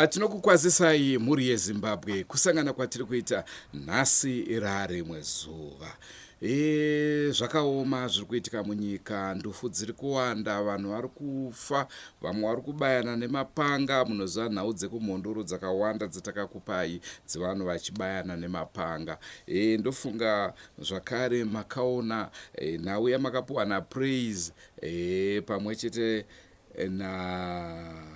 Ah, tinokukwazisai mhuri yeZimbabwe kusangana kwatiri kuita nhasi rarimwe zuva. E, zvakaoma zviri kuitika munyika, ndufu dziri kuwanda, vanhu vari kufa, vamwe vari kubayana nemapanga. Munoziva nhau dzekuMhondoro dzakawanda dzatakakupai dzevanhu vachibayana nemapanga. E, ndofunga zvakare makaona e, nhau yamakapiwa naPraise e, pamwe chete na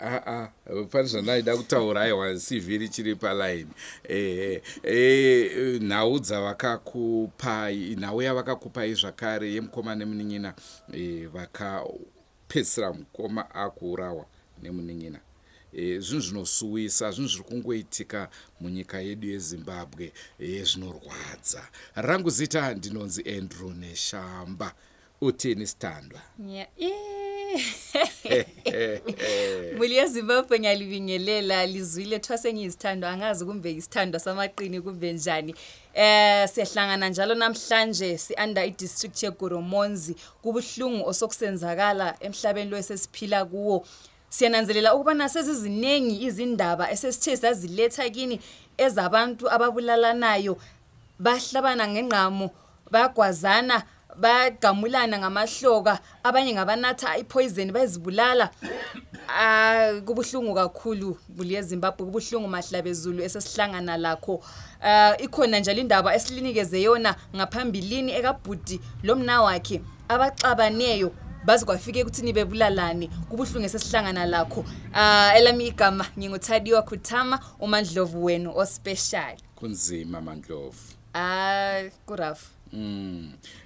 aa pane zvandaida kutaura aiwa cv richiri palaini ehe e, nhau dzavakakupai nhau yavakakupai zvakare yemukoma nemunin'ina e, vakapedzisira mukoma akuurawa nemunin'ina e, zvinhu zvinosuwisa zvinhu zviri kungoitika munyika yedu yeZimbabwe e, zvinorwadza rangu zita ndinonzi Andrew Neshamba. Uthini sithandwa? Muli yeZimbabwe ngiyalibingelela lizwile thiwa sengiyisithandwa angazi kumbe yisithandwa samaqini kumbe njani. Eh siyahlangana njalo namhlanje si under i district yeGoromonzi kubuhlungu osokusenzakala emhlabeni lo esesiphila kuwo. Siyananzelela ukubana sezizinengi izindaba esesithe saziletha kini ezabantu ababulalanayo bahlabana ngengqamu bayagwazana bayagamulana ngamahloka abanye ngabanatha ipoison bayizibulala ah kubuhlungu kakhulu muli yeZimbabwe kubuhlungu mahlabezulu esesihlangana lakho uh, ikhona njalo indaba esilikeze yona ngaphambilini ekabhuti lomna wakhe abaxabaneyo baze kwafika ekuthini bebulalane kubuhlungu esesihlangana lakho uh, elami igama nginguThadiwa Khuthama uMandlovu wenu ospecial. Kunzima Mandlovu. Ah, kurafu.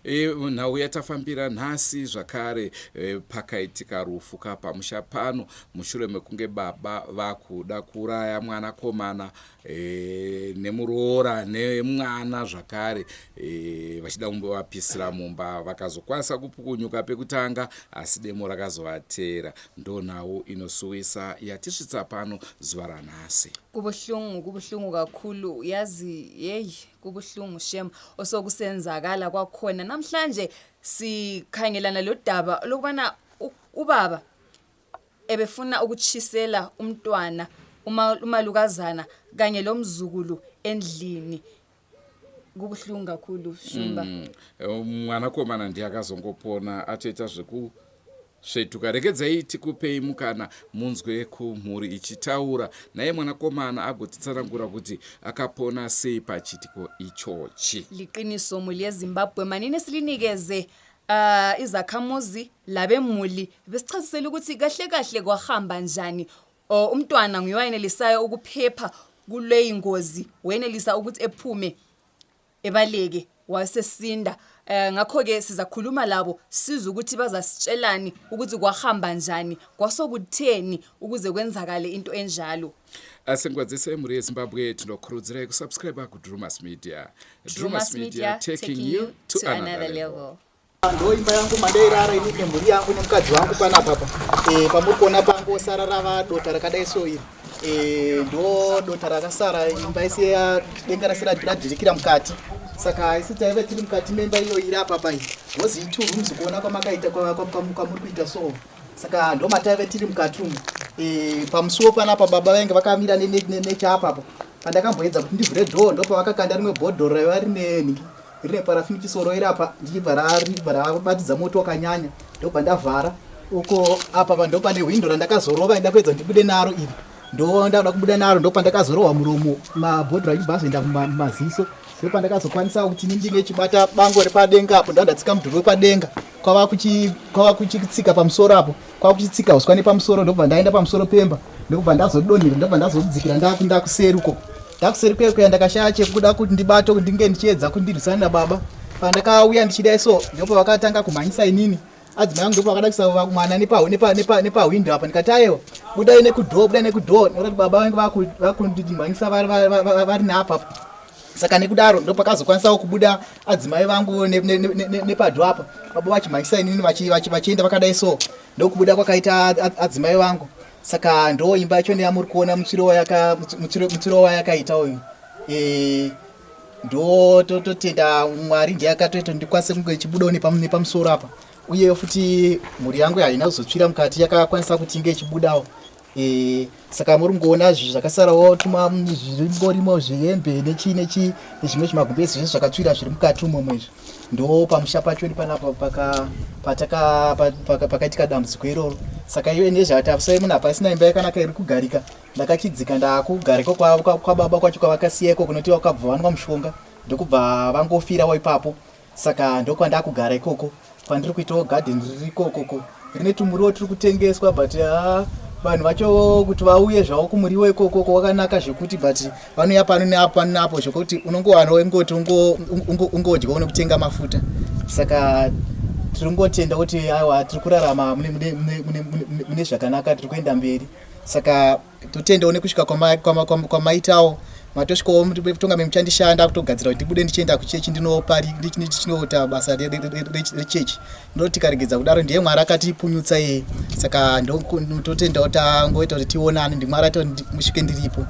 E, nhau yatafambira nhasi zvakare e, pakaitika rufu ka pamusha pano mushure mekunge baba vakuda kuuraya mwanakomana e, nemuroora nemwana zvakare e, vachida kumbovapisira mumba vakazokwanisa kupukunyuka pekutanga asi demo rakazovateera ndonhau inosuwisa yatisvitsa pano zuva ranhasi. Kubuhlungu kubuhlungu kakhulu yazi yeyi kubuhlungu shem osokusenzakala kwakhona namhlanje sikhangelana lodaba lokubana ubaba ebefuna ukutshisela umntwana umalukazana kanye lomzukulu endlini kubuhlungu kakhulu shumba. Mwanakomana ndiye akazongopona atoita zveku Svetuka regedzai tikupei mukana munzwe kumhuri ichitaura naye mwanakomana agotitsanangura kuti akapona sei pachitiko ichochi. Liqiniso muli yeZimbabwe manini silinikeze uh, izakhamuzi labemuli besichasisela ukuthi kahle kahle kwahamba njani uh, umntwana nguye wayenelisayo ukuphepha kuleyi ngozi wenelisa ukuthi ephume ebaleke wasesinda eh ngakho ke sizakhuluma labo sizwe ukuthi bazasitshelani ukuthi kwahamba njani kwasokutheni ukuze kwenzakale into enjalo. Asinkwadzise mhuri yeZimbabwe tinokurudzirai kusubscribe kuDrumas Media. Drumas Media taking you to another level. Ndoimba yangu mandairara ini nemhuri yangu nemukadzi wangu panapa pa e, pamuri kuona pangosara rava dota rakadai so iri e, ndo dota rakasara imba isi denga rasi radhirikira mukati saka isi taive tiri mukati memba iyo iri apa pa iyi hozi two rooms kuona kwamakaita kwamuri kuita so saka ndo mataive tiri mukati umu e, pamusuwo panapa baba vainge vakamira nechaapapa pandakamboedza kuti ndivhure dhoo ndopavakakanda rimwe bhodhoro raiva rine nhingi rine parafini chisoro iri apa ndichibva rabatidza moto wakanyanya ndobva ndavhara uko apa pa ndopane hwindo randakazorova ida kuedza ndibude naro iri ndondakuda kubuda naro ndopandakazorohwa muromo mabhodhoro achibva azoenda mumaziso ndopandakazokwanisa kuti ini ndinge chibata bango repadenga apo ndandatsika mudhuri wepadenga kwava kuchitsika pamusoro apo kwava kuchitsika uswa nepamusoro ndobva ndaenda pamusoro pemba ndokubva ndazodonhera ndobva ndazodzikira ndakuseri uko ndakuseri kuye kuya ndakashaya chekuda kuti ndibate kuti ndinge ndichiedza kundirwisana nababa pandakauya ndichidai so ndipo vakatanga kumhanyisa inini adzimai angu ndipo vakada kuisa mwana nepahwindo apa ndikati ayewa budai nekudhoo budai nekudhoo nekuti baba vange vakundimhanyisa vari neapa saka nekudaro ndopakazokwanisawo kubuda adzimai vangu nepadho apa baba vachimhanyisa inini vachienda vakadai so ndokubuda kwakaita adzimai vangu saka ndo imba yacho ndeyamuri kuona mutsviro wayakaita uyu e, ndo tototenda mwari ndiye akatoita ndikwanise kunge chibudawo nepamusoro apa. Uye futi mhuri yangu haina kuzotsvira mukati, yakakwanisa kuti inge ichibudawo. E, saka muri kungoona zvi zvakasarawo tuma zviringorimo zvehembe nechii nechii nezvimwe zvimagumbezi zvese zvakatsvira zviri mukati umomo. Izvi ndo pamusha pachoni panapa paka pataka pakaitika dambudziko iroro. Saka iwe nezvatafusai munhu hapasina imba yakanaka iri kugarika. Ndakachidzika ndakugarika kwababa kwacho kwavakasiya iko kunoti vakabva vanwa mushonga ndokubva vangofirawo ipapo. Saka ndokwandakugara ikoko kwandiri kuitawo garden riri ikokoko rine tumuriwo turi kutengeswa, but haa vanhu vacho kuti vauye zvavo kumuriwo ikokoko wakanaka zvekuti, but vanouya pano neapo pano neapo zvekuti unongowana wengoti ungodyawo nekutenga mafuta. Saka tiri kungotenda kuti aiwa, tiri kurarama mune zvakanaka, tiri kuenda mberi. Saka totendawo nekusvika kwamaitawo, matosvikawo tonga memuchandishanda kutogadzira kuti ndibude ndichienda kuchechi ndinopari ndichinoita basa rechechi. Ndoti tikaregedza kudaro, ndiye Mwari akatipunyutsa iyeye. Saka ndototendawo tangoita kuti tionane, ndiMwari aita kuti musvike ndiripo.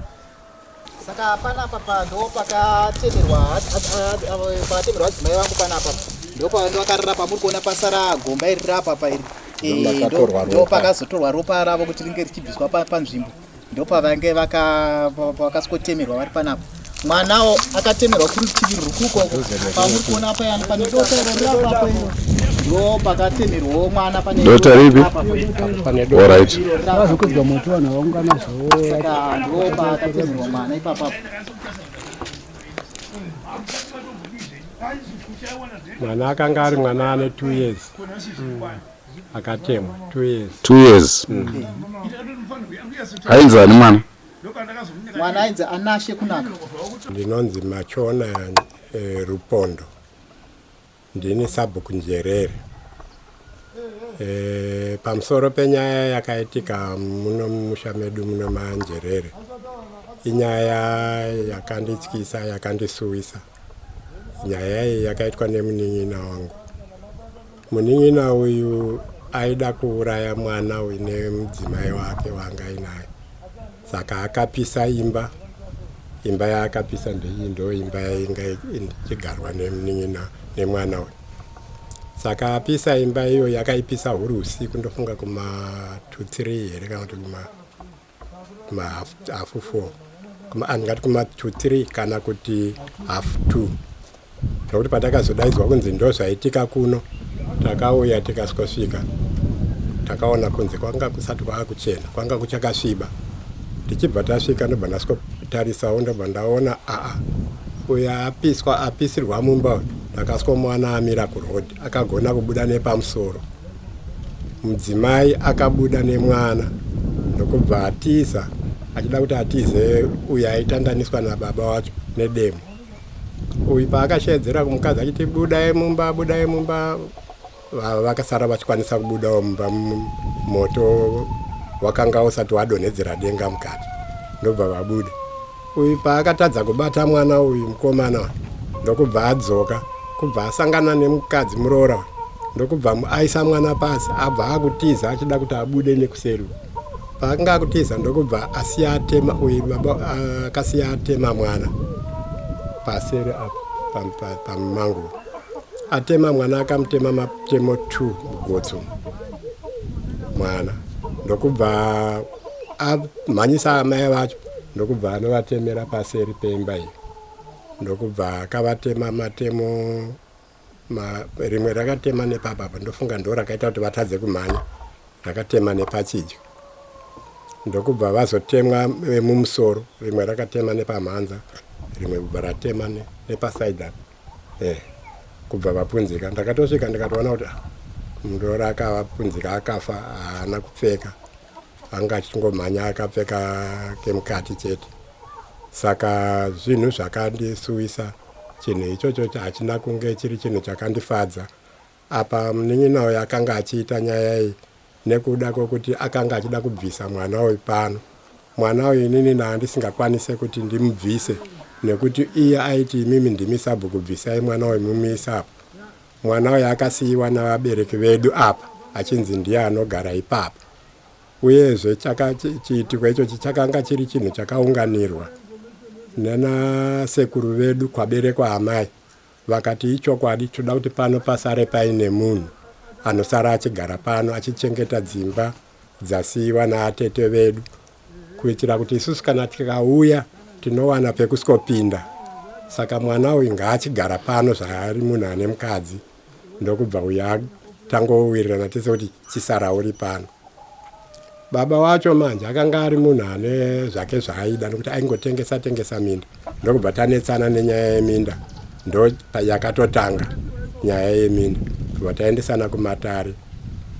Saka panapa pa ndo pakatemerwa pakatemerwa adzimai vangu panapa, ndo vakarara pamuri kuona pasara gomba iri rapa pa iri. Ndo Ndo pakazotorwa ropa ravo kuti ringe richibviswa panzvimbo. Ndo pavange vakasikotemerwa vari panapa. Mwanawo akatemerwa kurutivi rwuri kukoko pamuri kuona payani pane dota iro rirapapo, iro ndo pakatemerwawo mwana pane Dota ripi? Apa. Alright. Iro riri apa. Vazokudzwa moto, vanhu vaungana zvavo. Saka ndo pakatemerwa mwana ipapapo. Mwana akanga ari mwana ane 2 years akatemwa, 2 years. 2 years. Ainzi ani mwana? Mwana ainzi Anashe Kunaka. Ndinonzi Machona Rupondo, ndini sabhuku Njerere. Pamusoro penyaya yakaitika muno mumusha medu muno maNjerere, inyaya yakandityisa, yakandisuwisa. Nyaya iyi yakaitwa nemunin'ina wangu. Munin'ina uyu aida kuuraya mwana uyu nemudzimai wake waanga ainaye, saka akapisa imba. Imba yaakapisa ndeiyi, ndo imba yainga ichigarwa nemunin'ina nemwana uyu. Saka apisa imba iyo, yakaipisa huri usiku, ndofunga kuma 2 3 here kana kuti kuma half 4, andingati kuma 2 3 kana kuti half 2, nokuti patakazodaidzwa kunzi ndo zvaitika kuno, takauya tikasvika, takaona kunze kwanga kusati kwaakuchena, kwanga kuchakasviba. Tichibva tasvika, ndobva ndasvikotarisawo, ndobva ndaona aa, uyo apiswa, apisirwa mumba uyu. Ndakasvikomuwana amira kurodhi, akagona kubuda nepamusoro. Mudzimai akabuda nemwana ndokubva atiza, achida kuti atize uyo aitandaniswa nababa wacho nedemo. Uyu paakashedzera kumukadzi achiti, "Budai mumba, budai mumba," vakasara vachikwanisa kubudawo mumba. Moto wakanga usati wadonhedzera denga mukati, ndobva vabuda. Uyu paakatadza kubata mwana uyu mukomana uyu, ndokubva adzoka, kubva asangana nemukadzi muroora uyu, ndokubva aisa mwana pasi, abva akutiza achida kuti abude nekuseri. Paakanga akutiza, ndokubva asiya atema uyu baba, akasiya atema mwana paseri apa pamumango. Atema mwana, akamutema matemo 2 mugotso mwana, ndokubva amhanyisa amai vacho, ndokubva anovatemera paseri peimba iyi, ndokubva akavatema matemo rimwe rakatema nepapapa, ndofunga ndo rakaita kuti vatadze kumhanya, rakatema nepachidyo, ndokubva vazotemwa mumusoro. Rimwe rakatema nepamhanza, rimwe kubva ratema nepasaidi apa, kubva vapunzika. Ndakatosvika ndikatoona kuti ah, muroora akavapunzika, akafa, haana kupfeka, anga achingomhanya akapfeka kemukati chete. Saka zvinhu zvakandisuwisa, chinhu ichocho hachina kunge chiri chinhu chakandifadza. Apa munin'ina uyu akanga achiita nyaya iyi nekuda kwekuti akanga achida kubvisa mwana uyu pano. Mwana uyu inini naandisingakwanise kuti ndimubvise, nekuti iye aiti, "Imimi ndimi sabhuku, bvisai mwana uyu mumuise apa." Mwana uyu akasiyiwa navabereki vedu apa, achinzi ndiye anogara ipapa. Uyezve chiitiko ichochi chakanga chiri chinhu chakaunganirwa nanasekuru vedu kwaberekwa amai, vakati ichokwadi, toda kuti pano pasare paine munhu. Anosara achigara pano achichengeta dzimba dzasiyiwa naatete vedu, kuitira kuti isusu kana tikauya tinowana pekusvikopinda. Saka mwana uyu ngaachigara pano zvaari munhu ane mukadzi. Ndokubva uyu tangowirirana tese kuti chisara uri pano. Baba wacho manje akanga ari munhu ane zvake zvaaida, nokuti aingotengesa tengesa minda. Ndokubva tanetsana nenyaya yeminda, ndo yakatotanga nyaya yeminda. Kubva taendesana kumatare,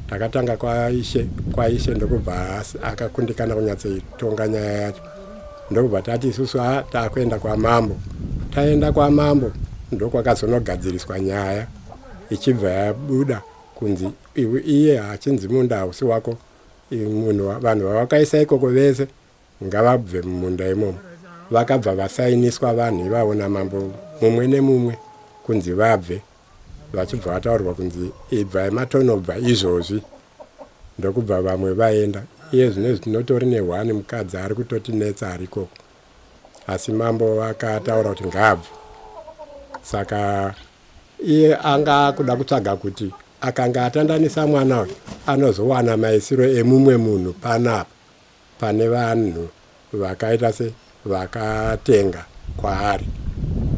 takatanga kwaishe, kwaishe ndokubva akakundikana kunyatsoitonga nyaya yacho. Ndokubva tati isusu a taakuenda kwamambo. Taenda kwamambo ndokwakazonogadziriswa nyaya, ichibva yabuda kunzi iye achinzi munda hausi wako, munhu vanhu vavakaisa ikoko vese ngavabve mumunda imomo. Vakabva vasainiswa vanhu ivavo namambo mumwe nemumwe kunzi vabve, vachibva vataurirwa kunzi ibvai matonobva izvozvi. Ndokubva vamwe vaenda. Iye zvinezvi tinotori nehwani mukadzi ari kutotinetsa ari ikoko, asi mambo vakataura kuti ngaabve. Saka iye anga akuda kutsvaga kuti akanga atandanisa mwana uyu anozowana maisiro emumwe munhu panapa pane vanhu vakaita se vakatenga kwaari,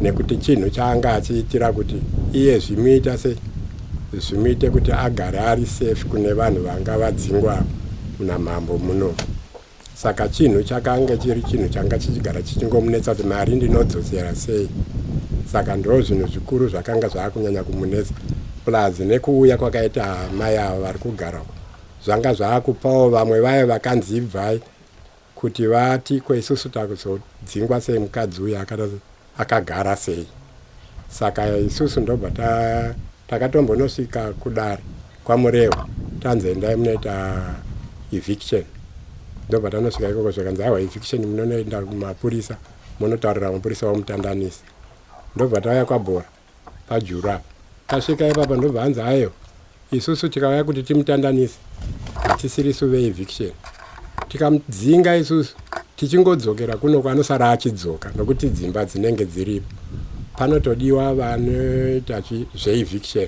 nekuti chinhu chaanga achiitira kuti iye zvimuita se zvimuite kuti agare ari safe kune vanhu vanga vadzingwa namambo muno. Saka chinhu chakange chiri chinhu changa chichigara chichingomunetsa kuti mari ndinodzosera sei. Saka ndo zvinhu zvikuru zvakanga zvaakunyanya kumunetsa, plus nekuuya kwakaita mai ava vari kugara uko, zvanga zvaakupawo vamwe vaye vakanzi ibvai kuti vati ko isusu takuzodzingwa sei, mukadzi uyu akagara sei. Saka isusu ndobva takatombonosvika kudare kwaMurehwa, tanzi endai munoita eviction. Ndobva tanosvika ikoko, zvikanzi aiwa, eviction munonoenda kumapurisa, munotaurira mapurisa vomutandanisa. Ndobva tauya kwabhora pajuru apa. Tasvika ipapa ndobva hanzi aiwa, isusu tikauya kuti timutandanise hatisirisu veeviction, tikamudzinga isusu tichingodzokera kuno kwanosara achidzoka, nokuti dzimba dzinenge dziripo, panotodiwa vanoita zveeviction.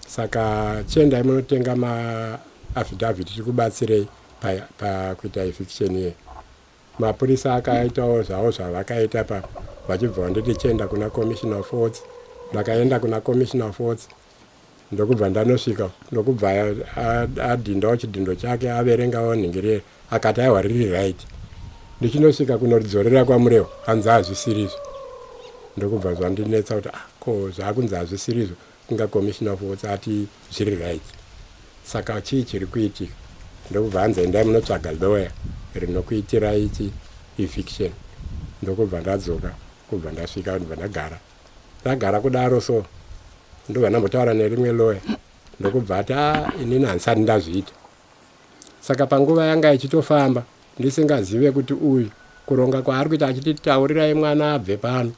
Saka chiendai munotenga maaffidavit tikubatsirei pakuita eviction iyeyo. Mapurisa akaitawo zvavo zvavakaita pa vachibva vanditi chienda kuna Commissioner of Oaths. Ndakaenda kuna Commissioner of Oaths, ndokubva ndanosvika, ndokubva adhindawo chidhindo chake, averengawo nhingirire, akati aiwa, riri right. Ndichinosvika kunoridzorera kwaMurehwa, hanzi hazvisirizvo. Ndokubva zvandinetsa kuti ah, ko zvaakunzi hazvisirizvo, kunga Commissioner of Oaths ati zviri right, saka chii chiri kuitika? Ndokubva hanzi endai munotsvaga lawyer rinokuitirai chi eviction. Ndokubva ndadzoka, kubva ndasvika ndobva ndagara, ndagara kudaro. So ndobva ndambotaura nerimwe lawyer, ndokubva ati a inini handisati ndazviita. Saka panguva yanga ichitofamba ndisingazive kuti uyu kuronga kwaari kuita achiti taurirai mwana abve pano,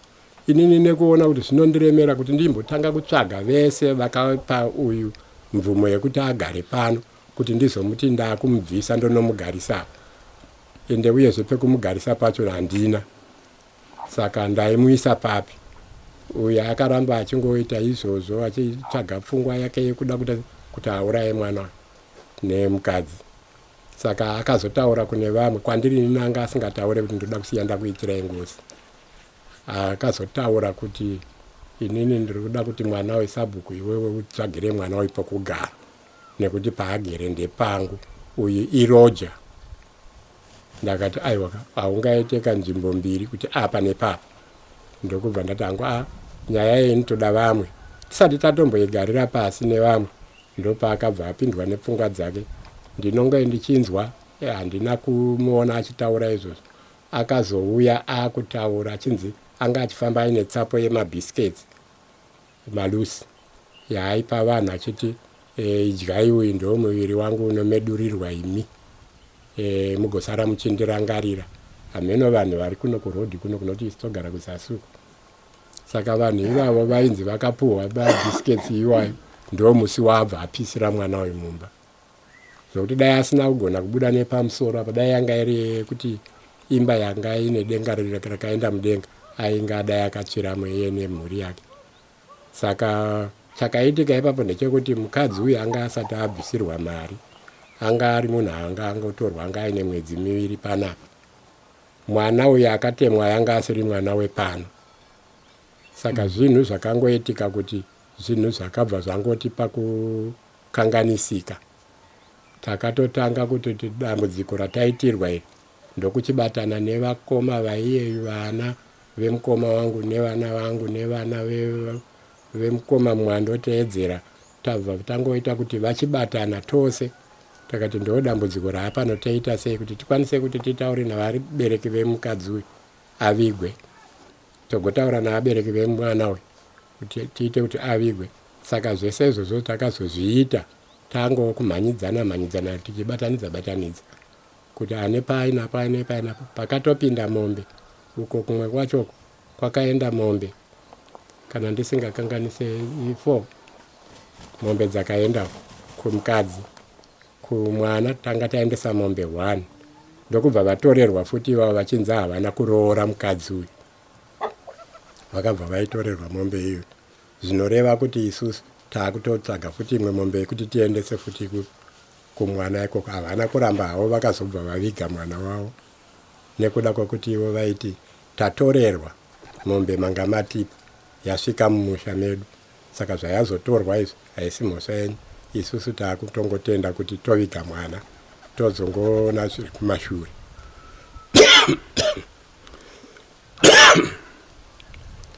inini nekuona kuti zvinondiremera kuti ndimbotanga kutsvaga vese vakapa uyu mvumo yekuti agare pano, kuti ndizomuti ndakumubvisa ndonomugarisa apa, ende uyezve pekumugarisa pacho handina, saka ndaimuisa papi? Uyu akaramba achingoita izvozvo achitsvaga pfungwa yake yekuda kuti auraye mwana nemukadzi. Saka akazotaura kune vamwe, kwandiri inini anga asingataure kuti ndoda kusiya ndakuitirai ngozi. Akazotaura kuti inini ndiri kuda kuti mwana wesabhuku iwewe utsvagire mwana uyu pokugara, nekuti paagere ndepangu, uyu iroja. Ndakati aiwa, haungaite kanzvimbo mbiri kuti apa nepapa. Ndokubva ndati hangu a nyaya iyi inotoda vamwe. Tisati tatomboigarira pasi nevamwe, ndopaakabva apindwa nepfungwa dzake. Ndinonge ndichinzwa, handina kumuona achitaura izvozvo. Akazouya akutaura achinzi anga achifamba aine tsapo yemabiscuits malusi yaaipa vanhu achiti idyai, uyu ndo muviri wangu unomedurirwa imi, mugosara muchindirangarira. Hameno vanhu vari kuno kurodhi kuno kunoti isu togara kuzasi uko. Saka vanhu ivavo vainzi vakapuhwa mabiscuits iwayo, ndo musi waabva apisira mwana uyu mumba, zvokuti dai asina kugona kubuda nepamusoro apa, dai yanga iri yekuti imba yanga ine denga rakaenda mudenga, ainga dai akatsviramo iye nemhuri yake. Saka Chakaitika ipapo ndechekuti mukadzi uyu anga asati abvisirwa mari, anga ari munhu anga angotorwa, anga aine mwedzi miviri panapa. Mwana uyu akatemwa anga asiri mwana wepano. Saka zvinhu zvakangoitika kuti zvinhu zvakabva zvangoti pakukanganisika. Takatotanga kutoti dambudziko rataitirwa iri ndokuchibatana nevakoma vaiye vana vemukoma wangu nevana vangu nevana vemukoma mumwe andoteedzera tabva tangoita kuti vachibatana tose. Takati ndo dambudziko raapano, toita sei kuti tikwanise kuti titaure navabereki vemukadzi uyu avigwe, togotaura navabereki vemwana uyu kuti tiite kuti avigwe. Saka zvese izvozvo takazozviita tango kumhanyidzana mhanyidzana tichibatanidza batanidza kuti ane pai napo ane pai napo. Pakatopinda mombe uko kumwe kwacho kwakaenda mombe, kana ndisingakanganise 4 mombe dzakaenda kumukadzi. Kumwana tanga taendesa mombe 1, ndokubva vatorerwa futi ivavo vachinzi havana kuroora mukadzi uyu, vakabva vaitorerwa mombe iyoyo. Zvinoreva kuti isusu taakutotsvaga futi imwe mombe yekuti tiendese futi kumwana ikoko. Havana kuramba havo, vakazobva vaviga mwana wavo nekuda kwekuti ivo vaiti tatorerwa mombe manga matipa yasvika mumusha medu, saka zvayazotorwa izvi haisi mhosva yenyu, isusu taakutongotenda kuti toviga mwana tozongoona zviri kumashure.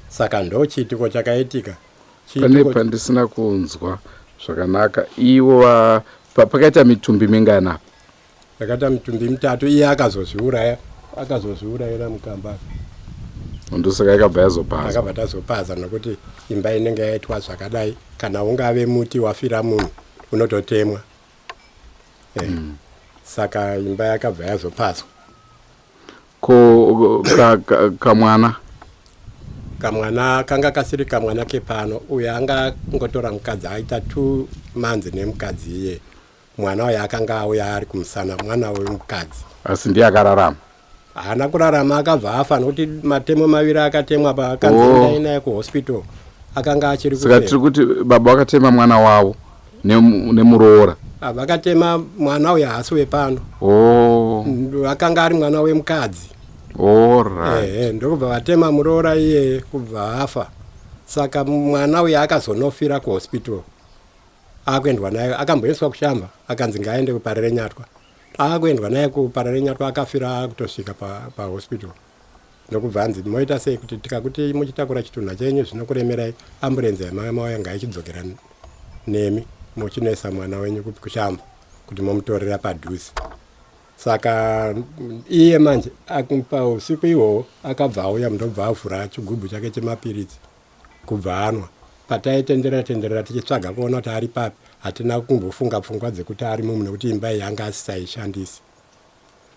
Saka ndo chiitiko chakaitika. Pane pandisina kunzwa zvakanaka, ivo pakaita mitumbi mingana apa? Yakaita mitumbi mitatu. Iye akazozviuraya, akazozviurayira mukamba. Ndosaka yakabva yazopaza. Takabva tazopaza nokuti imba inenge yaitwa zvakadai, kana ungave muti wafira munhu unototemwa. Saka imba yakabva yazopazwa. Ko kamwana? Kamwana kanga kasiri kamwana kepano. Uyo anga ngotora mukadzi aita 2 months nemukadzi iye. Mwana uyo akanga auya ari kumusana, mwana wemukadzi. Asi ndiye akararama? Haana kurarama, akabva afa nokuti matemo maviri akatemwa paakanzi endai naye kuhospital akanga achiri Saka tiri kuti baba vakatema mwana wavo nemuroora. Vakatema mwana uyo haasi wepano. Akanga ari mwana wemukadzi. Alright. Ndokubva vatema muroora iye kubva afa. Saka mwana uyo akazonofira kuhospital akuendwa naye, akamboendeswa kushamba akanzi ngaaende kuParirenyatwa. Akuendwa naye kuParirenyatwa akafira akutosvika pahospital ndokubva anzi moita sei kuti tikakuti muchitakura chitunha chenyu zvinokuremerai, amburenzi yamauya ngaichidzokera nemi muchinoisa mwana wenyu kushamba kuti momutorera padhuze. Saka iye manje pausiku ihwohwo akabva auya ndobva avhura chigubhu chake chemapiritsi kubva anwa. Pataitenderera tenderera tichitsvaga kuona kuti ari papi, hatina kumbofunga pfungwa dzekuti ari mumu nekuti imba iyi anga asisaishandisi.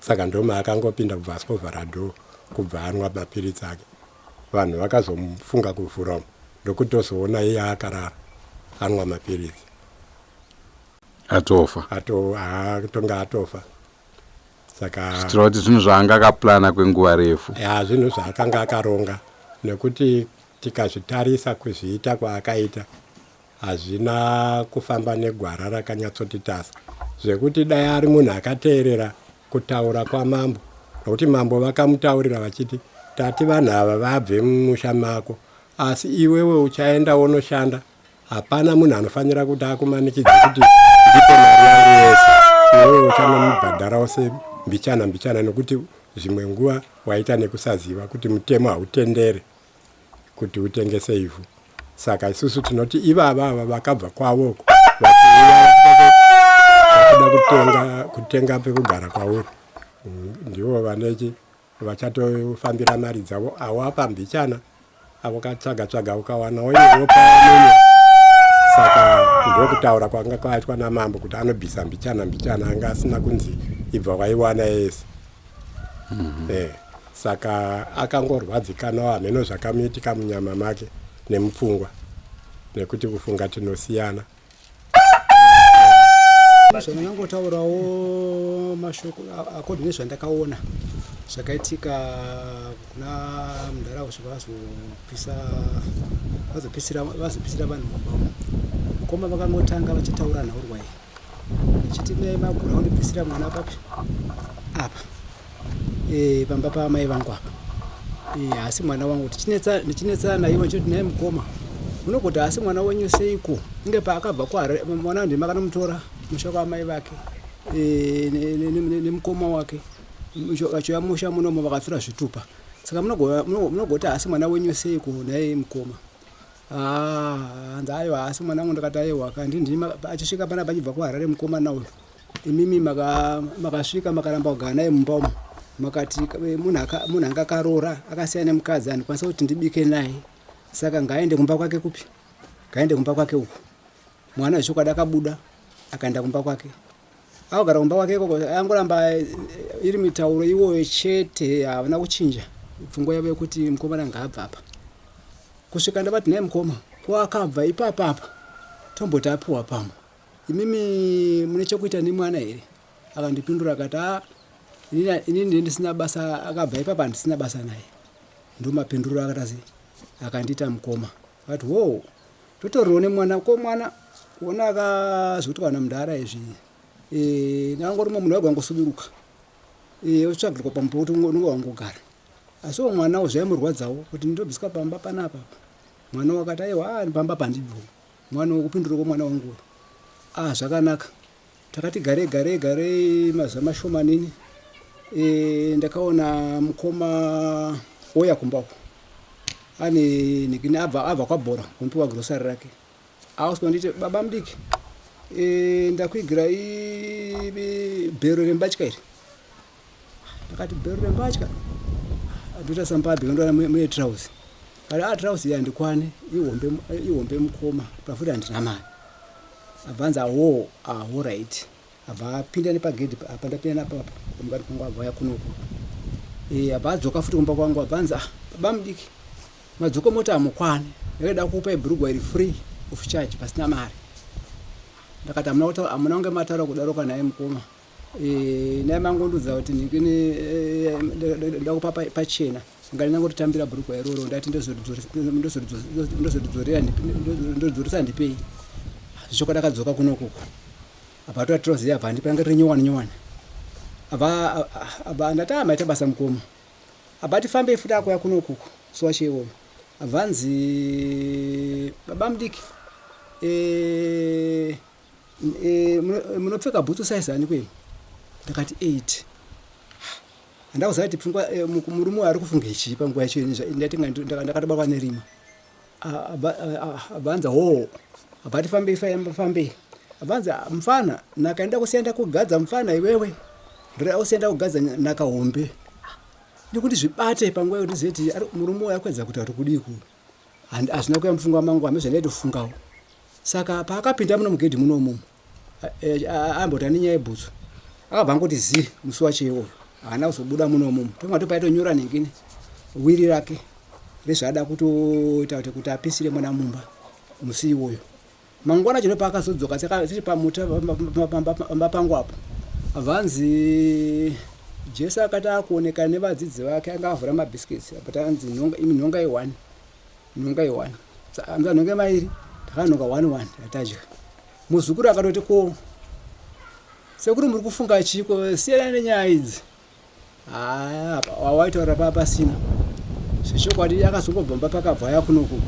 Saka ndoma akangopinda kubva asovhara dhoo kubva anwa mapiritsi ake. Vanhu vakazofunga kuvhura umu ndokutozoona iye akarara anwa mapiritsi. Atofa. Atonga atofa. Saka zvichireva kuti zvinhu zvaanga akaplana kwenguva refu. Ya, zvinhu zvaakanga akaronga nekuti tikazvitarisa kuzviita kwaakaita hazvina kufamba negwara rakanyatsoti tasa, zvekuti dai ari munhu akateerera kutaura kwamambo, nokuti mambo vakamutaurira vachiti tati vanhu ava vabve mumusha mako, asi iwewe uchaenda wonoshanda, hapana munhu anofanira kuti akumanikidze kuti ndipe mari yangu yese, iwewe uchanomubhadharawo sembichana mbichana, nokuti zvimwe nguva waita nekusaziva kuti mutemo hautendere kuti utengese ivhu. Saka isusu tinoti ivava ava vakabva kwavoko vachiuya vachida kutenga pekugara kwauri, ndivo vanechi vachatofambira mari dzavo. Awapa mbichana awakatsvaga tsvaga ukawanawo iwopa mumwe. Saka ndokutaura kwanga kwaitwa namambo kuti anobvisa mbichana mbichana, anga asina kunzi ibva waiwana yese. Saka akangorwadzikanawo hameno zvakamuitika munyama make nemupfungwa, nekuti kufunga tinosiyana. Zvandingangotaurawo mashoko according nezvandakaona zvakaitika kuna mudhara kusvika vazopisa Vazopisira vazopisira vanhu mumba umu. Mukoma vakangotanga vachitaura nhaurwa iyi vachiti mai magura kundipisira mwana papi apa e, pamba paamai vangu apa e, haasi mwana wangu ndichinetsana naivo ndichiti nhai mukoma munogoti haasi mwana wenyu seiko inge paakabva kuharare mwana ndima akanomutora musha kwaamai vake e, nemukoma wake vachiuya musha munomo vakafira zvitupa saka munogoti haasi mwana wenyu seiko nhai mukoma Ah, hanzi aiwa haasi mwana wangu ndakati aiwa kandi ndini achisvika pana pachibva kuharare mukomana uyu imimi makasvika makaramba kugara naye mumba umu makati eh, munhu anga akaroora akasiyana nemukadzi andikwanisa kuti ndibike naye saka ngaaende kumba kwake kupi ngaaende kumba kwake uku mwana zvechokwadi akabuda akaenda kumba kwake akugara kumba kwake ikoko angoramba eh, iri mitauro iwoyo chete havana kuchinja pfungwa yavo yekuti mukomana ngaabva apa kusvika ndavati nhai mukoma ko akabva ipapa apa tomboti apiwa pamwe imimi mune chekuita nemwana here akandipindura akati a inini ndine ndisina basa akabva ipapa handisina basa naye ndomapinduriro akatasi akandiita mukoma akati wo totoriwo nemwana ko mwana wona akazvikuti kana mudhara izvi e, ndangori mumwe munhu wega wangosuduruka e, otsvagirwa pamba pekuti unenge wangogara asiwo mwana zvaimurwadzawo kuti ndobviswa pamba panapa mwana wakati aiwa ah, pamba pandibvo mwana wokupindura kwomwana wangu ah zvakanaka takati garei garei garei mazuva mashomanini e, ndakaona mukoma ouya kumba uko ane nikini abva abva kwabhora kumupiwa grosari rake auswa nditi baba mudiki e, ndakuigira bhero rembatya iri ndakati bhero rembatya ndoita sambabi ndoona mune trauzi kati a ah, trauzi iyi handikwane ihombe ihombe mukoma pafuti handina mari abva anzi awo ahorit abva apinda nepagedhi apa ndapinda napapa mukati kwangu abva auya kunoku e, abva adzoka futi kumba kwangu abva anzi ah baba mudiki madzoko mota hamukwane ndakada kukupai bhurugwa iri free of charge pasina mari ndakati hamuna kunge mataura kudaro kana naye mukoma e, naye mangondudza kuti ndikini eh, ndakupa pachena ngani ndangototambira bhurugwa iroro ndati ndozoridzorera ndoridzoresa ndipei zvichokwadi akadzoka kunokuku apa atora trozi abva andipa yanga riri nyowani nyowani abva abva ndati ah maita basa mukoma abva ati fambei futi akuya kunokuku suwa cheiwoyo abva anzi baba mudiki e, e, munopfeka bhutsu size ani kwenu ndakati 8 handakuziva kuti pfungwa eh, murume uyo ari kufunga chii panguva yacho ndati ndakatobatwa nerima abvanza hoo abva fambei fambei abvanza mfana naka nda kusiya ndakugadza mfana iwewe ndoda kusiya ndakugadza naka hombe ndikuti zvibate panguva yekuti ndizive kuti murume uyo ari kuedza kuti ari kudii ku hazvina kuya mupfungwa mangu hame zvandaitofungawo saka paakapinda muno mugedhi muno umomo amboti ane nyaya yebhutsu akabva angoti zii musi wacho iwoyo haana kuzobuda muno umomo tonga topaitonyora nengini wiri rake rezvaada kutoita kuti kuti apisire mwana mumba musi iwoyo mangwana chino paakazodzoka tiri pamuta pamba pangu apo abvanzi jesu akati akuoneka nevadzidzi vake anga avhura mabhisiketsi but anzi imi nhonga yeone nhonga yeone anzi anhonge mairi takanhonga one one atadya muzukuru akatoti ko sekuru muri kufunga chiko siyana nenyaya idzi Haa apa waitaura paa pasina zvechokwadi akazongobva mumba pakabva aya kunoku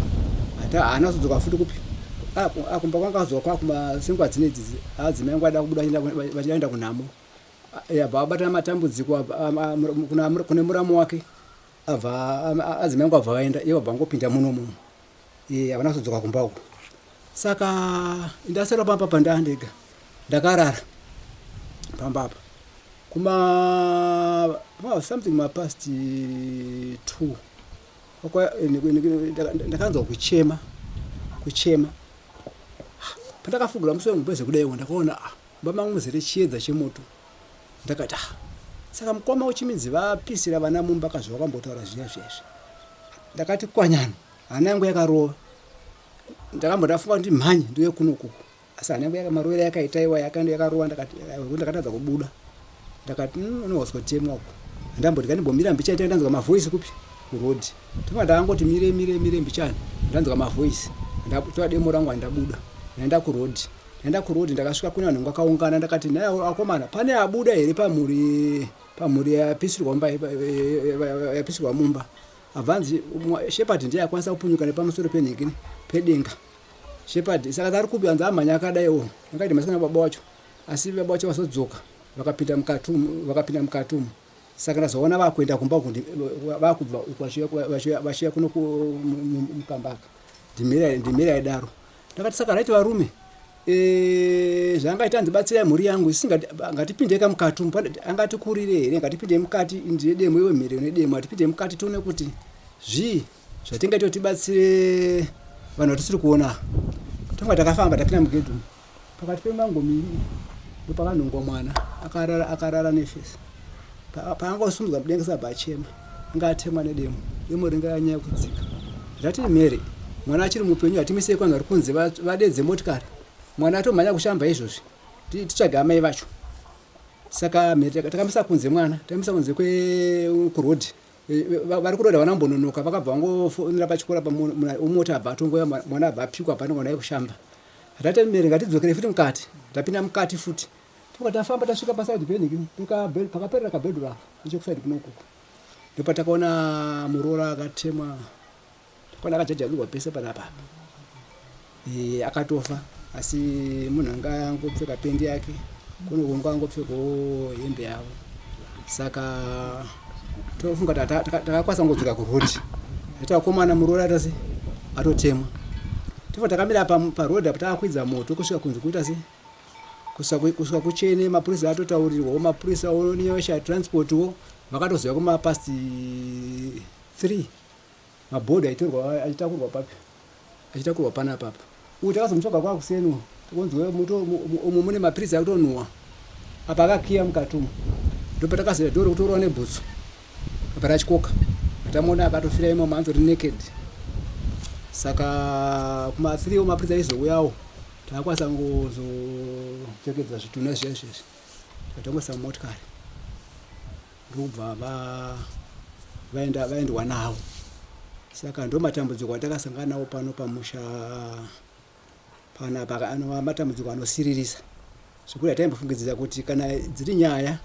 ata haana kuzodzoka futi kupi akumba kwanga akadzoka kwakumasengwa dzine idzi adzimai angu aida kubuda vachienda kunhamo abva abatana matambudziko kune muramu wake abva adzimai angu abva vaenda ivo abva angopinda muno muno havana kuzodzoka kumba uku saka ndasara pamba pandandega ndakarara pamba apa kuma well, something mapast 2 ndakanzwa kuchema kuchema pandakafugura musi wengubeze kudaiwo ndakaona ah, mba mangu muzere chiedza chemoto ndakati ah, saka mukoma uchiminzi vapisira vana mumba kazvawakambotaura zviya zviya izvi ndakati kwanyana hana yangu yakarova ndakambondafunga kuti mhanye ndiuye kunokuku asi hana yangu yakamarowera yakaita iwa yakarova ndakatadza kubuda ndakati hmm, unohwaswa kutemwa uku handamboti kandimbomira mbichaita ndanzwa mavhoisi kupi Kuroad tanga ndakangoti mire mire mire mbichana ndanzwa mavoice ndatora demo rangu andabuda ndaenda kuroad ndaenda kuroad ndakasvika kune vanhu vakaungana ndakati naye akomana pane abuda here pamhuri pamhuri yapisirwa mumba yapisirwa mumba abvanzi Shepherd ndiye akwanisa kupunyuka nepamusoro penhingini pedenga Shepherd saka ari kupi anzi amhanya akadaiwo ndakaiti masikana baba wacho asi baba wacho vazodzoka vakapinda mukati umu vakapinda mukati umu Saka ndazoona vakuenda kumba uku vakubva uku vachiuya kuno mukamba aka ndimhere aidaro ndakati saka right varume e, zvaangaita anzi batsirai mhuri yangu isi ngatipinde ka mukati umu angatikurire here ngatipinde mukati ndiye demo iwe mhere une demo atipinde mukati tione kuti zvii zvatingaita kuti tibatsire vanhu vatisiri kuona tanga takafamba tapinda mugedhi umu Pakati pemango miviri ndopakanhongwa mwana akarara akarara nefesi. Paangosunzwa mudenga sabva achema anga atemwa nedemo. Demo ringa ranyanya kudzika. Ndati mhere mwana achiri mupenyu hatimisei kwanhu vari kunze vadedze motikari. Mwana atomhanya kushamba izvozvi titsvage amai vacho. Saka mhere takamisa kunze mwana takamisa kunze kwekuroad vari kuroda vana mbononoka vakabva vangofonera pachikoro apa mota abva atongoya mwana abva apikwa apa anonga naye kushamba Rate mere ngatidzokere futi mukati. Tapinda mukati futi. Toka tafamba tasvika paside peniki pakaperera kabhedhuru apa nechekuside kuno ukoko. Ndopatakaona muroora akatemwa takaona akajajarurwa pese panapa apa. E, akatofa asi munhu anga angopfeka pendi yake kuno kunga angopfekawo hembe yavo saka tofunga takakwanisa kungodzoka kurodi ati vakomana muroora atase atotemwa tofa takamira paroad apa takakwidza moto kusvika kunzi kuita se kusvika kuchene mapurisa atotaurirwawo mapurisa neosha transport wo vakatoziva kumapast 3 mabhodhi aitorwa achitakurwa papi achitakurwa panapa apa uyu takazomutsvaga kwakuseni tikonzi umu mune mapiritsi akutonhuwa apa akakiya mukati umu ndopatakazoita dhoo rekutorwa nebhutsu apa rachikoka tamuona akatofira imomo anzori naked saka kuma 3 mapurisa aizouyawo takakwanisa ngozopfekedza zvitunha zviya zvezvi tatongoisa mumotikari ndokubva vaenda vaendwa navo saka ndo matambudziko atakasangana nawo pano pamusha panapa anova matambudziko anosiririsa zvekuti hataimbofungidzira kuti kana dziri nyaya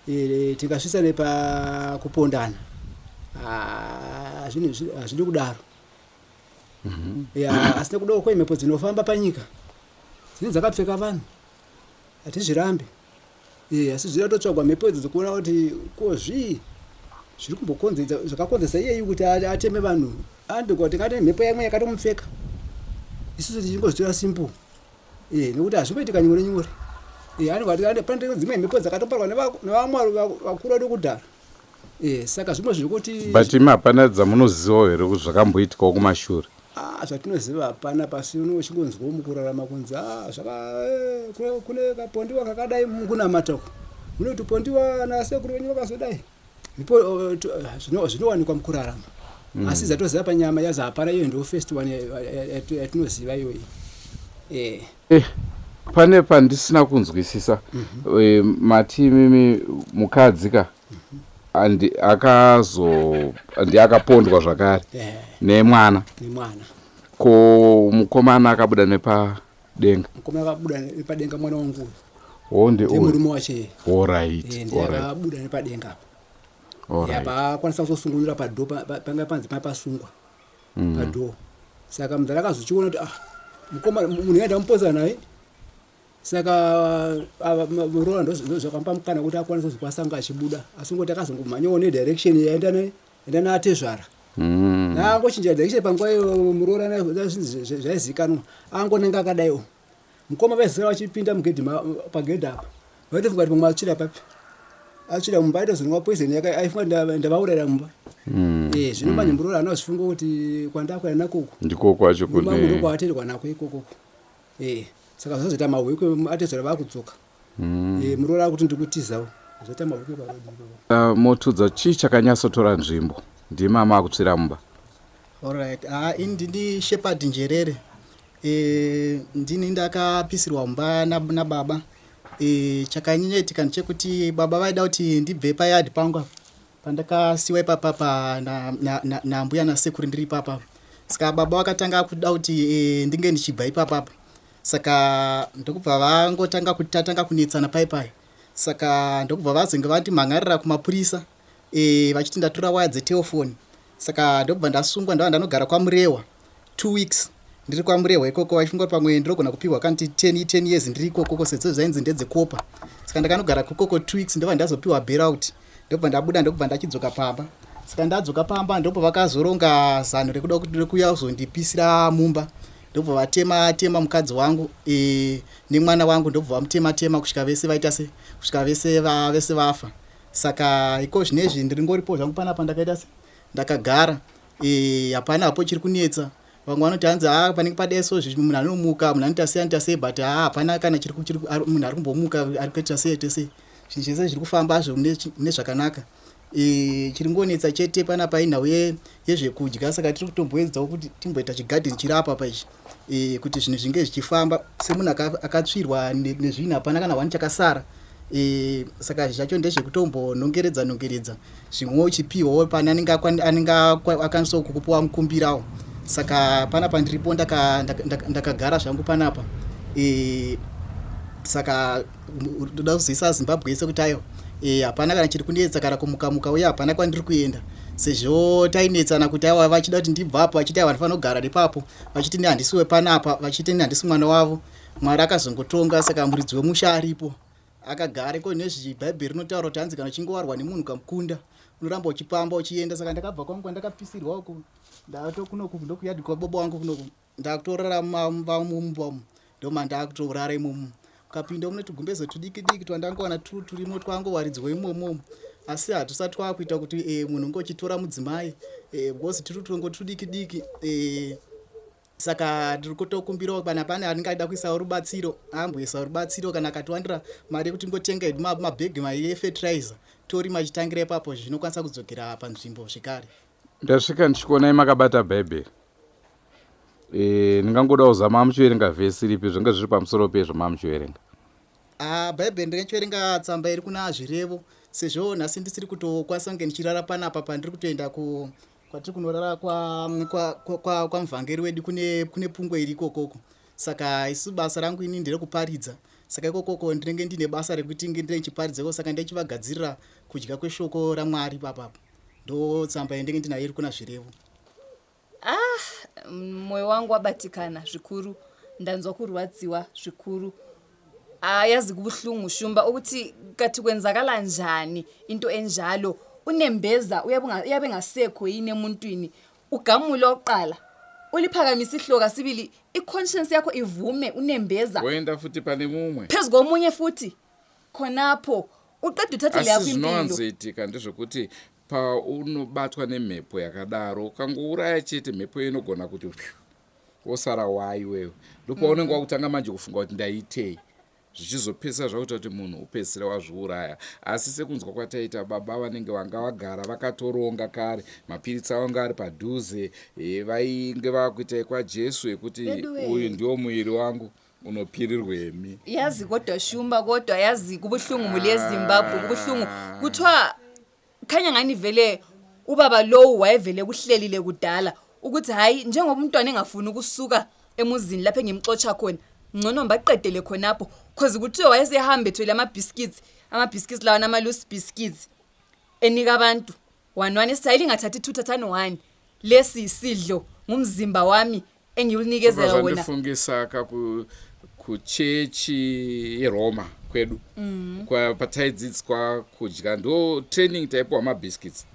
e, tingasvisane pakupondana hazvidi kudaro Ya, asi nekudawo kwemhepo dzinofamba panyika dzinenge dzakapfeka vanhu hatizvirambi e, asi zviri atotsvagwa mhepo idzo dzekuona kuti ko zvii zviri kumbokonzedza zvakakonzesa iyeyu kuti ateme vanhu andiko tingati mhepo yamwe yakatomupfeka isusu tichingozvitora simple e, nekuti hazvingoitika nyore nyore e, anenge pane dzimwe mhepo dzakatoparwa nevamwe vakuru vedu kudhara e, saka zvimwe zvekuti but imi hapana dzamunozivawo here kuti zvakamboitikawo kumashure ah, zvatinoziva hapana pasi uno uchingonzwawo mukurarama kunzi ah, zvaka eh, kune kapondiwa kakadai mukunamata uko munoti pondiwa nasekuru venyu vakazodai eh, zvinowanikwa mukurarama mm. asi dzatoziva panyama yazo hapana iyo ndo first one yatinoziva iyoyi eh. eh. Pane pandisina kunzwisisa mm -hmm. e, mati imimi mukadzi ka mm -hmm. Andi akazo ndi akapondwa zvakare yeah. nemwana nemwana ko mukomana akabuda nepadenga mukomana akabuda nepadenga mwana wangu uyu ndi murume wache alright eh, ndiye akabuda nepadenga apa alright apa akwanisa kuzosungunura padho panga panzi pasungwa mm. padho saka mudhara akazochiona kuti ah mukoma munhu yaenda mupoza naye Saka ava muroora ndozvakamupa mukana kuti akwanise kuzokwanisa kunge achibuda asi ngoti akazongomhanyawo nedirection yaenda yaenda naatezvara mm. naangochinja direction panguva iyo muroora zvaizikanwa angonenge akadaiwo mukoma vaizira vachipinda mugedhi pagedhi apa vaitofunga kuti pamwe atsvira papi atsvira mumba aitozonwa poison yaka aifunga ndavaurayira mumba mm. eh, zvino manje mm. muroora anozvifunga kuti kwandakuenda nakoko ndiko kwacho kune ndokwaatendwa nako ikokoko Eh, saka zvazoita mahwekwe atezvara vakudzoka mm. eh, muroora akuti ndiri kutizawo zvaita mahwekwe uh, motudza chii chakanyatsotora nzvimbo ndimama akutsvira mumba Alright. Ah, ini ndini Shepherd Njerere. Eh, ndini ndakapisirwa mumba nababa. Eh, chakanyanya itika ndechekuti baba vaida kuti ndibve payard pangu apa. Pandakasiwa ipapapa nambuya na, na, nasekuru ndiri ipapapa. Saka baba vakatanga kuda kuti e, ndinge ndichibva ipapapa. Saka ndokubva vangotanga kutatanga kunetsana paipai. Saka ndokubva vazenge vandimhan'arira kumapurisa e, vachiti ndatora waya dzetelefoni. Saka ndokubva ndasungwa ndava ndanogara kwaMurewa 2 weeks ndiri kwaMurehwa ikoko vachifunga kuti pamwe ndinogona kupihwa kanti 10 10 years ndiri ikokoko sezvo zvainzi ndedzekopa. Saka ndakanogara kukoko 2 weeks ndobva ndazopiwa bailout ndobva ndabuda ndokubva ndachidzoka pamba. Saka ndadzoka pamba ndopo vakazoronga zano rekuda kuti rekuuya kuzondipisira mumba ndobva vatema tema mukadzi wangu e, nemwana wangu ndobva vamutema tema kusvika vese vaita se kusvika vese va, vese vafa. Saka iko zvinezvi ndiri ngoripo zvangu panapa ndakaita se ndakagara e, hapana hapo chiri kunetsa. Vamwe vanoti hanzi haa panenge padai so munhu anomuka munhu anoita sei anoita sei but haa hapana kana chiri munhu ari kumbomuka ari kuita sei aita sei zvinhu zvese zviri kufamba zvo mune zvakanaka. E, chiri ngonetsa chete panapa inhau yezvekudya saka tiri kutomboedzawo kuti timboita chigadheni chiri apa pa ichi e, kuti zvinhu zvinge zvichifamba semunhu akatsvirwa nezvinhu hapana kana one chakasara. E, saka zvacho ndezvekutombonongeredza nongeredza zvimwewo uchipiwawo pane anenge anenge akwanisawo kukupiwa mukumbirawo. Saka panapa ndiripo ndakagara zvangu panapa e, saka ndoda kuzivisa Zimbabwe yese kuti aiwa e, hapana kana chiri kunetsa kana kumuka muka uye hapana kwandiri kuenda sezvo tainetsana kuti aiwa vachida kuti ndibvapo vachiti aiwa ndifanira kugara nepapo vachiti ne handisi wepanapa vachiti ne handisi mwana wavo. Mwari akazongotonga saka muridzi wemusha aripo akagara iko nezvibhaibheri rinotaura kuti hanzi kana uchinge warwa nemunhu ukamukunda unoramba uchipamba uchienda. Saka ndakabva kwangu kwandakapisirwa uku ndato kunoku ndokuyadhi kwababa wangu kunoku ndakutorara mumba umu ndomandakutorara imomo. Ukapinda mune tugumbezo tudiki diki twandangowana turimo twangowaridzwa imomo asi hatusati twakuita kuti e, munhu unge uchitora mudzimai e, because tiri turongo tudiki diki e, saka ndiri kutokumbirawo kana pane anenge achida kuisawo rubatsiro amboisawo rubatsiro kana akatiwanira mari yekuti ngotenga hedu mabhegi mairi efetiraiza torima chitangira ipapo zvinokwanisa kudzokera panzvimbo zvekare. Ndasvika ndichikuonai makabata bhaibheri e, ndingangoda kuzama muchiverenga vhesi ripi zvinge zviri pamusoro pezvo mamuchiverenga. Ah, bhaibheri ndingachiverenga tsamba iri kuna zvirevo sezvo nhasi ndisiri kutokwanisa kunge ndichirara panapa pandiri kutoenda ku kwatiri kunorara kwamuvhangeri wedu kune, kune pungwe iri ikokoko. Saka isu basa rangu ini nderekuparidza saka ikokoko ndinenge ndine basa rekuti nge ndinenge ndichiparidza saka ndichivagadzirira kudya kweshoko raMwari papapo ndo tsamba yandinenge ndinayo iri kuna zvirevo. Ah, mwoyo wangu wabatikana zvikuru ndanzwa kurwadziwa zvikuru. Ayazi kubuhlungu Shumba ukuthi kathi kwenzakala njani into enjalo. Unembeza uyabe ngasekho yini emuntwini ugamule oqala uliphakamisa ihloka sibili i-conscience yakho ivume unembeza woenda futi pane mumwe phezu komunye futi khonapho uqeda uthathe leyakho asi impilo zvinowanzoitika ndezvekuti paunobatwa nemhepo yakadaro ukangouraya chete mhepo iyo inogona kuti pyu, wosara waiwewe ndopaunenge wakutanga manje kufunga kuti ndaitei zvichizopedzisa zvakuita kuti munhu upedzisire wazviuraya. Asi sekunzwa kwataita baba vanenge vanga vagara vakatoronga kare mapiritsi avo anga ari padhuze e, vainge vakuita ekwaJesu ekuti uyu ndiwo muviri wangu unopirirwemi. Yazi kodwa Shumba kodwa yazi kubuhlungu muli eZimbabwe kubuhlungu. Kuthiwa khanya ngani vele ubaba lowu wayevele kuhlelile kudala ukuthi hayi njengoba umntwana engafuni ukusuka emuzini lapho engimxotsha khona ngcono ngibaqedele khonapho cause kuthiwa wayesehambe ethwele ama-biscuits ama-biscuits lawa nama-loose biscuits enika abantu one one esithi hayi lingathathi two thathani one lesi isidlo ngumzimba wami engiwunikezela wona. Zvandifungisa kuchechi yeRoma kwedu pataidzidziswa kudya ndo training taipiwa mabiscuits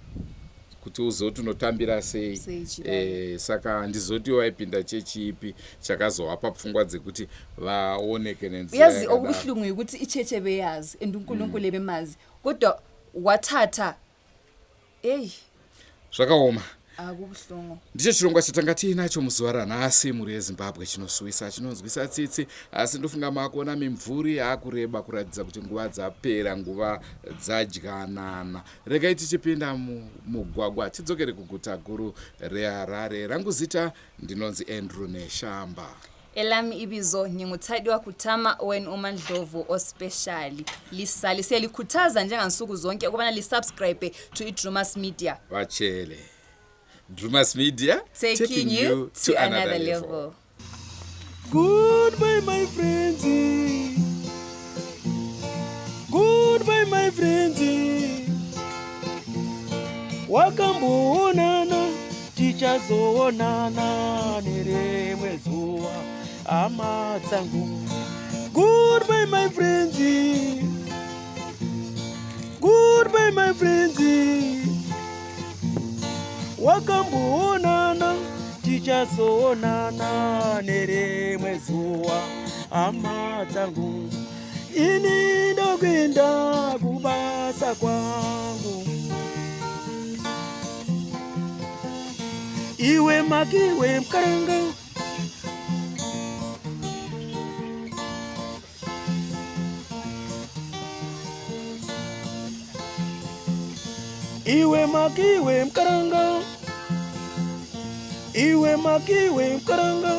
kuti uzoti unotambira sei. E, saka handizoti waipinda chechi ipi chakazovapa pfungwa dzekuti vaoneke nenzira yazi okubuhlungu ukuthi icheche beyazi and uNkulunkulu ebemazi kodwa wathatha eyi Zvakaoma. Akubuhlungu. Ndicho chirongwa chatanga tiinacho muzuva ranhasi mhuri yeZimbabwe chinosuwisa chinonzwisa tsitsi asi ndofunga makuona mimvuri yaakureba kuratidza kuti nguva dzapera nguva dzadyanana. Regai tichipinda mumugwagwa tidzokere kuguta guru reHarare. Rangu zita ndinonzi Andrew Neshamba. Elami ibizo nginguThadiwa Kutama wenu uMandlovu ospecial. Lisali siyalikhuthaza njengansuku zonke ukubana lisubscribe to iDrumas Media. Vachele. Drumas Media taking you to another level. Goodbye, my friends. Goodbye, my friends. Wakamboonana, tichazoonana nerimwe zuva, hama dzangu. Goodbye, my friends. Goodbye, my friends. Wakamboonana, tichazoonana nerimwe zuva, hama dzangu. Ini ndokuenda kubasa kwangu. Iwe makiwe mukaranga. Iwe makiwe mukaranga. Iwe makiwe mukaranga.